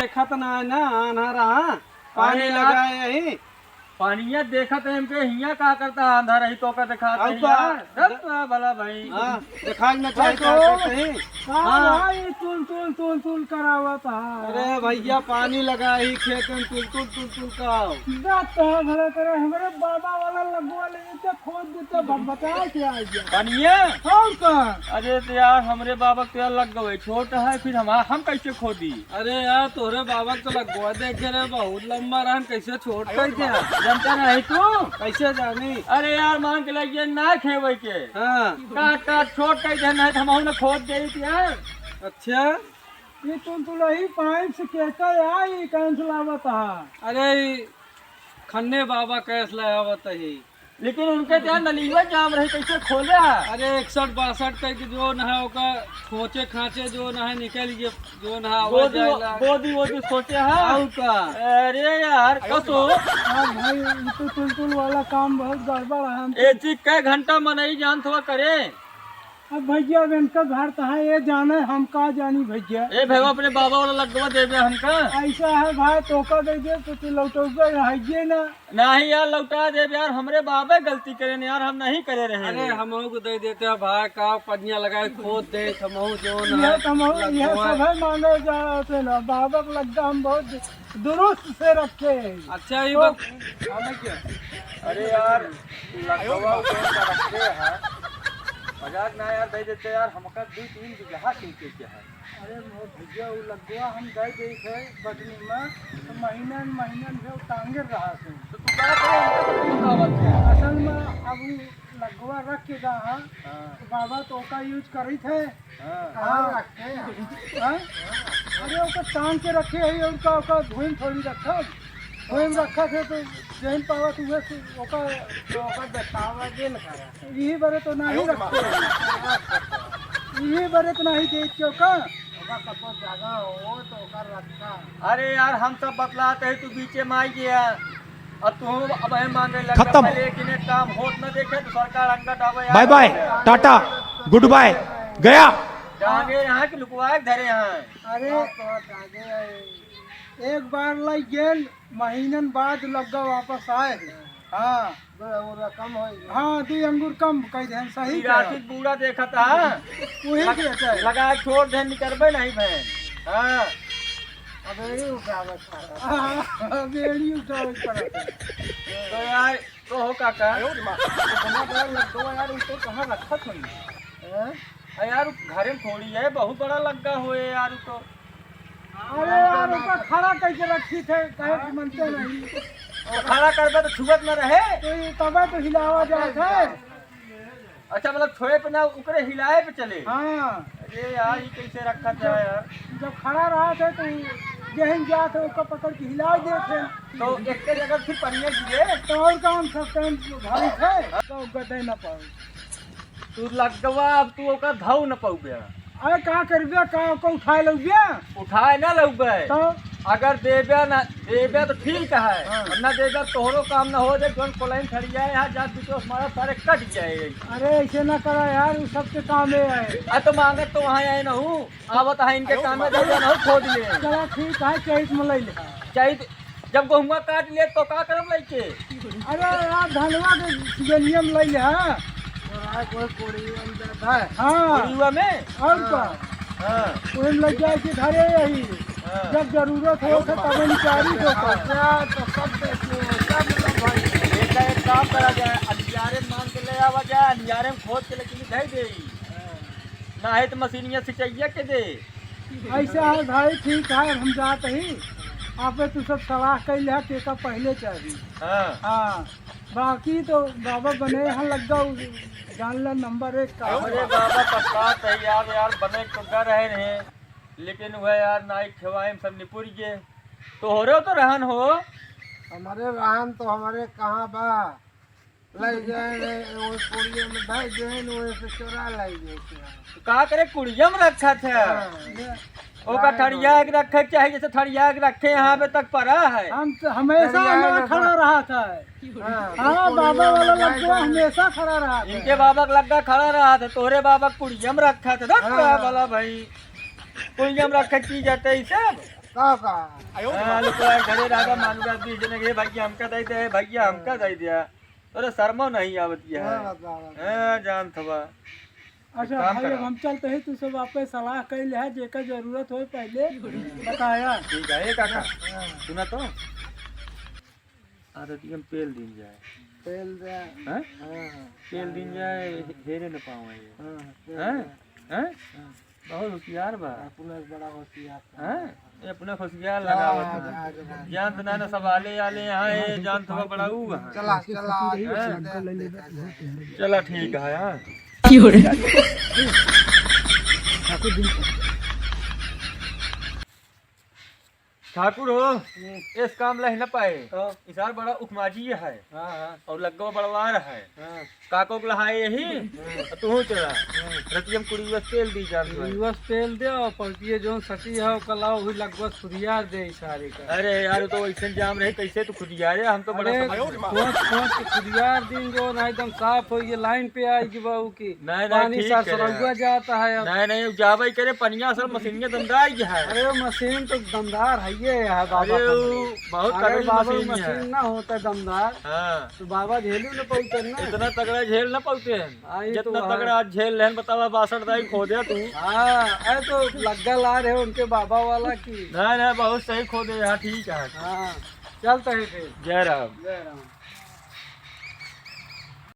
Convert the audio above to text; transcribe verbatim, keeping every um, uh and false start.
देखत ना है ना, आन्हरा, हाँ? पानी अरे यार, लगाए यही। पानिया देखत है हमके, हिया का करता है, आंधा रही तो का देखात अब नहीं का? यार। दस तो भला भाई। हाँ, दिखाई ना चाहे तो का करते हैं। का हाँ। भाई, तुल, तुल, तुल, तुल करावत है। अरे भैया, पानी लगा ही खेत में, तुल, तुल, तुल, तुल का हो। दस तो भला करे, हमरे बाबा वाला लगवा ले, इतना खोद देता, ब-, बता के आ गया। पानिया? और का? अरे तो यार, हमरे बाबा के यार लग गए, छोट है, फिर हम, हम कैसे खोदी? अरे यार, तोहरे बाबा के तो लगवा देखे रहे, बहुत लंबा रहन, कैसे छोट कर दिया? जनता नहीं तू? कैसे जानी? अरे यार, मान के लग गया ना खेवे के। हाँ। काट काट छोट कर दिया, नहीं तो हम ना खोद देइत यार। अच्छा, ये तुम तुलही पाइप से केका आई, कौन से लावत हा? अरे, ई खन्ने बाबा कैस लावत ही। लेकिन उनके तो यार नलिया जाम रही, कैसे खोले है? अरे, इकसठ बासठ तक जो न है, ओका खोचे खाचे जो न है, निकल गए, जो न है, आवा गोदी, जाए ला। गोदी वोदी सोचे है। आऊ का? अरे यार, कसो। हाँ भाई, ये तो तुलतुल वाला काम बहुत गड़बड़ है। हम ए चीज कै घंटा मनई जानत हुआ करे। अब भैया, अब इनका घर कहाँ, ये जाने, हम का जानी भैया। ए भैया, अपने बाबा वाला लगवा देबे हमका। ऐसा है भाई, तोका दे दे तो तू लौटौबे रहिए ना। नहीं यार, लौटा देबे यार, हमरे बाबे गलती करे न यार, हम नहीं करे रहे। अरे, हमहू को दे देते हैं भाई, का पनिया लगाए खोद दे, हमहू जो ना यह है, तो हमहू, यह लगवा। सब है मांगे जाते ना, बाबा को लगता हम बहुत दुरुस्त से रखे हैं। अच्छा, ये तो बात। अरे यार, लगवा कौन का रखे हैं? मजाक ना यार, दे देते यार, हमका दो तीन बीघा के, के, के है। अरे मोर भैया, उ लगवा हम दे देत है बटनी में, तो महीनन महीनन से उ टांगे रहा से। तो तू का करे, हमका तो बतावत है। असल में अब उ लगवा रख के गा, हाँ, हाँ। तो बाबा तो ओका use करित है। हाँ। हाँ। हाँ। अरे ओका टांग के रखे है, और का ओका भूमि थोड़ी रखब। भूमि रखा थे तो जहिन पावत हुए से ओका, तो ओका देखावा जे न करा। यही बरे तो नहीं रखते। यही बरे तो नहीं देत क्यों का? ओका कतो जगह हो तो ओका रखा। अरे यार, हम सब बतलाते हैं, तू बीचे में आई गया। अब तू अब है मांगे लग खत्म। पहले एक दिन एक काम होत न देखे तो सरकार अंगत आवे यार। Bye bye, टाटा, good bye, गया। डांगे यहाँ के लुकवा के धरे हैं। अरे, एक बार लग गेल, महीनन बाद लग्गा वापस आए। हाँ। दो अंगूर कम होई। हाँ, दो अंगूर कम कह देन, सही ई कहा। राखी बूढ़ा देखत हा। वही लग-, कहता है। लगा छोड़ देन, निकरबे नहीं भैन। हाँ। अब एड़ी उठावे पड़ा। हाँ, अब एड़ी उठावे पड़ा। तो यार, तो हो काका। अरे माँ, इतना बड़ा लग्गा यार, उनको कहाँ रखत होई? हैं? आ यार, घरे में थोड़ी है, बहुत बड़ा लग्गा होए यार, तो अरे यार, ओका खड़ा कैसे रखी थे, कहे कि मनते नहीं। तो खड़ा करबे तो छुअत न रहे। तो ये तबे तो हिलावा जात है। अच्छा, मतलब छोए पे ना, ओकरे हिलाए पे चले। हाँ। अरे यार, ये कैसे रखा था यार? जब खड़ा रहा थे तो जहन जात है, ओका पकड़ के हिला देत है। तो एक के जगह फिर पनिया गिरे। तो और काम सब टाइम भारी थे, तो गदे न पाओ। तू लग्गवा, अब तू ओका धौ न पउबे। अरे का करबे, का ओका उठाए लउबे? उठाए ना लउबे। तो? अगर देबे ना, देबे तो ठीक है, हाँ। और ना देबे तोहरो काम ना हो जाए, जोन कोलाइन खड़िया है, यहाँ जात बिचोस मारा सारे कट जाए। अरे ऐसे ना करा यार, वो सबके काम है। आ तो मांगत तो वहाँ आए ना हूँ, आवत है इनके काम में, जाइए ना हूँ, खोद ले। चला ठीक है, चैत में ले ले। चैत जब गहुआ काट ले तो का करब लइके? अरे यार, धनवा के सीजनिया में लइ ले, हाँ। और आए कोई कोड़िया में जाता है। हाँ। कोड़िया में? और का? हाँ। ओही में लग जाए कि धरे यही। हाँ। जब जरूरत हो तो तब निकारी को कर। अच्छा, तो सब देखिए, सब लोग भाई। बेटा, एक काम करा जाए, अंधियारे में मांग के ले आवा जाए, अंधियारे में खोद के लेकिन धई दे। हाँ। ना है तो मशीनिया सिंचइया के दे। ऐसा है भाई, ठीक है, हम जात ही। आपे तू सब सलाह कइल है, केका पहले चाही। हाँ। हाँ, बाकी तो बाबा बने हैं लग्गा, जान ला नंबर एक का। अरे बाबा पछतात है यार, यार बने तो कर रहे हैं, लेकिन वह यार नाई खेवाए में सब निपुर गए। तोहरे तो रहन हो। हमारे रहन तो हमारे कहाँ बा? लइ जाए रे, वो कुड़िया में धइ देन, वो से चोरा लइ जाए। तो का करे, कुड़िया में रखत है। हाँ। ओका थड़िया के रखे के चाही, जैसे थड़िया के रखे, यहाँ पे तक पड़ा है। हम तो हमेशा थड़िया हमारा में खड़ा रहा था। हाँ, हाँ, कुड़िया बाबा वाला में लग्गा धइ देन। हमेशा खड़ा रहा था। इनके बाबा का लग्गा खड़ा रहा था, तोहरे बाबा कुड़िया में रखा था, धत हाँ। वाला भाई। कुड़िया में रखे की जाते ही सब। का, का? हाँ, लोग तो यार घरे रहा था, मालूम है, बीस जने के, "भैया हमका दे दे, भैया हमका दे दिया।" अरे शर्मा नहीं आवत है। हाँ, बता, बता। हाँ, जान थवा। अच्छा काम भाई, करा। अब हम चलते हैं, तू सब आपके सलाह कइले है, जेकर जरूरत होए पहले बताया। ठीक है, ए काका, हाँ। सुना तो। आदतिया में पेल दिन जाए। पेल दे। हैं? हाँ। पेल दिन जाए, हे-, हेरे न पावे ये। हाँ, पेल हैं? दे। हैं? हाँ। बहुत होशियार बा। अपना बड़ा होशियार बा। हैं? ये अपना होशियार चला, लगावत है। आगे, आगे। जान तो ना, ना सवाले आले यहाँ, ये जान तो बड़ा ऊ है। चला, चला, हैं? चला, ठीक है, हाँ। ठाकुर हो, हम्म। इस काम लह न पाए। हाँ। इसार बड़ा उखमाजी है। हाँ, हाँ। और लग्गो बड़वार है। हाँ। काको के लहाए यही, हाँ। और तू चला। हाँ। रतियम कुड़ी बस तेल दी जान तो है। बस तेल दे और पलटिए जोन सटी है, ओकर लाओ हुई लग्गो खुदियार दे इसारे का। अरे यार, तो ऐसे जाम रहे, कैसे तू खुदियारे? हम तो बड़ा अरे, समझ में। खोज, खोज के खुदियार दिन जो ना एकदम साफ हो, ये लाइन पे आएगी बहू की। नहीं, नहीं, पानी ठीक सा करे सरौआ यार। जाता है अब। नहीं, नहीं, जाबे करे, पनिया सर मशीनिया दमदार ही है। अरे, मशीन तो दमदार है, ये है बाबा अरे, का वो मशीन। बहुत अरे, तगड़ी बाबा, मशीन है। मशीन ना होता दमदार, हाँ। तो बाबा झेलू न पाते ना। इतना तगड़ा झेल ना पाते हैं, हाँ, ये जितना तो है। तगड़ा आज झेल लेन, बतावा, बासठ दाई खो दे तू। हाँ, अरे, तो लग्गा ला रहे उनके बाबा वाला की। नहीं, नहीं, बहुत सही खो दे, हाँ, ठीक है। हाँ, चलता है फिर। जय राम। जय राम।